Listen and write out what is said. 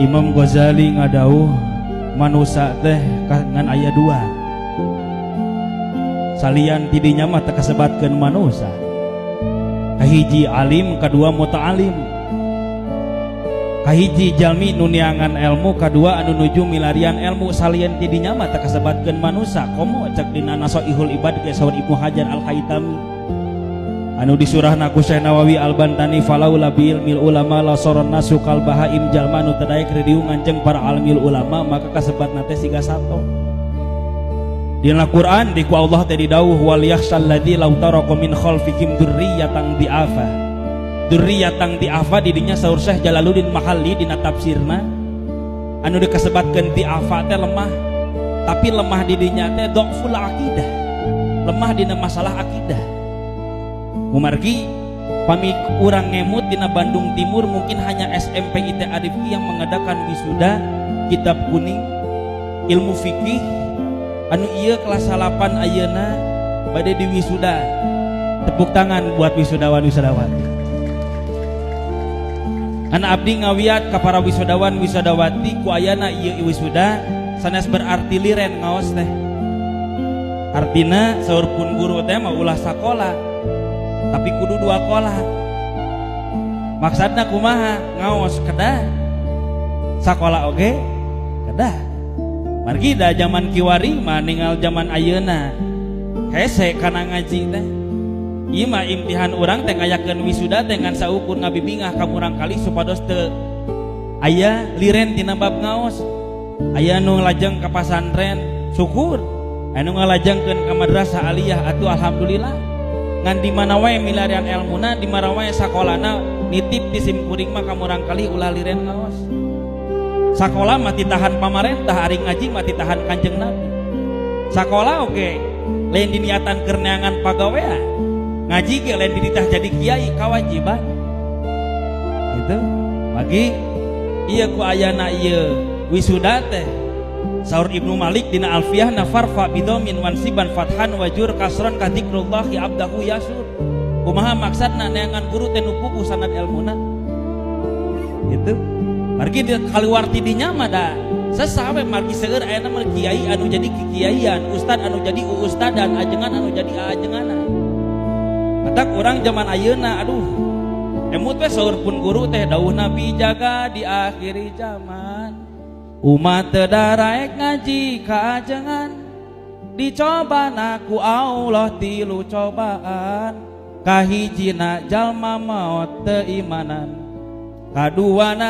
Imam Ghazali ngadawuh manusa teh ngan aya dua, salian tidinya mah teu kasebatkeun manusa. Kahiji alim, kadua muta'alim. Kahiji jalmi nu neangan ilmu, kadua anu nuju milarian ilmu. Salian tidinya mah teu kasebatkeun manusa. Komo cek dina Nasaihul Ibad ge saur Ibnu Hajar Al-Haitami, anu disurahna ku Syekh Nawawi Al-Bantani, falaula bil mil ulama la soron nasu kal bahaim. Jalma nu teu daek ridiungan jeung para alimil ulama, maka kasebatna teh siga sato. Dina Quran di ku Allah teh didawuh, wal yakhshal ladzi law taraka min khalfihim dzurriyyatan di'afa. Dzurriyyatan di'afa didinya saur Syekh Jalaluddin Mahalli dina tafsirna, anu dikasebatkeun di'afa teh lemah, tapi lemah didinya teh dhaful akidah, lemah dina masalah akidah. Kumargi pami urang ngemut dina Bandung Timur, mungkin hanya SMP IT Arifki yang mengadakan wisuda kitab kuning ilmu fikih. Anu ieu kelas 8 ayeuna bade di wisuda. Tepuk tangan buat wisudawan wisudawati. Anak abdi ngawiat ka para wisudawan wisudawati, ku ayana ieu wisuda sanes berarti liren ngaos teh. Artina saur pun guru teh mah ulah sakola tapi kudu dua kola. Maksudna kumaha? Ngaos kedah, sakola oge kedah. Margi da zaman kiwari mah ninggal zaman ayeuna hese kana ngaji teh. Ieu mah imtihan urang teh ngayakeun wisuda teh ngan saukur ngabibingah ka murang kali supados teu aya liren tina bab ngaos. Aya nu lajeng ka pasantren, syukur. Anu ngalajengkeun ka madrasah aliyah, atuh alhamdulillah. Ngan di mana wae milarian elmuna, di mana wae sakolana, nitip di sim kuring mah ka murang kali ulah liren ngaos. Sakola mah titahan pamarentah, ari ngaji mah titahan Kanjeng Nabi. Sakola oge lain diniatan keur neangan pagawean, ngaji ge lain dititah jadi kiai, kawajiban gitu. Bagi ieu ku ayana ieu wisuda teh, saur Ibnu Malik dina Alfiyah na, farfa bidomin wansiban fathan wajur kasron kadikrullahi abdahu yasur. Kumaha maksudna? Neangan guru teh nu puguh sanad elmuna gitu. Margi di kaluar ti dinya mah da sesah we. Margi seueur ayeuna mah kiai anu jadi kikiaian, ustad anu jadi ustadan, ajengan anu jadi ajenganan. Matak urang zaman ayeuna, aduh, emut we saur pun guru teh, dawuh Nabi jaga di akhir zaman umat teu daraek ngaji ka ajengan, dicoba ku Allah tilu cobaan: kahijina jalma maot teu imanan, kaduana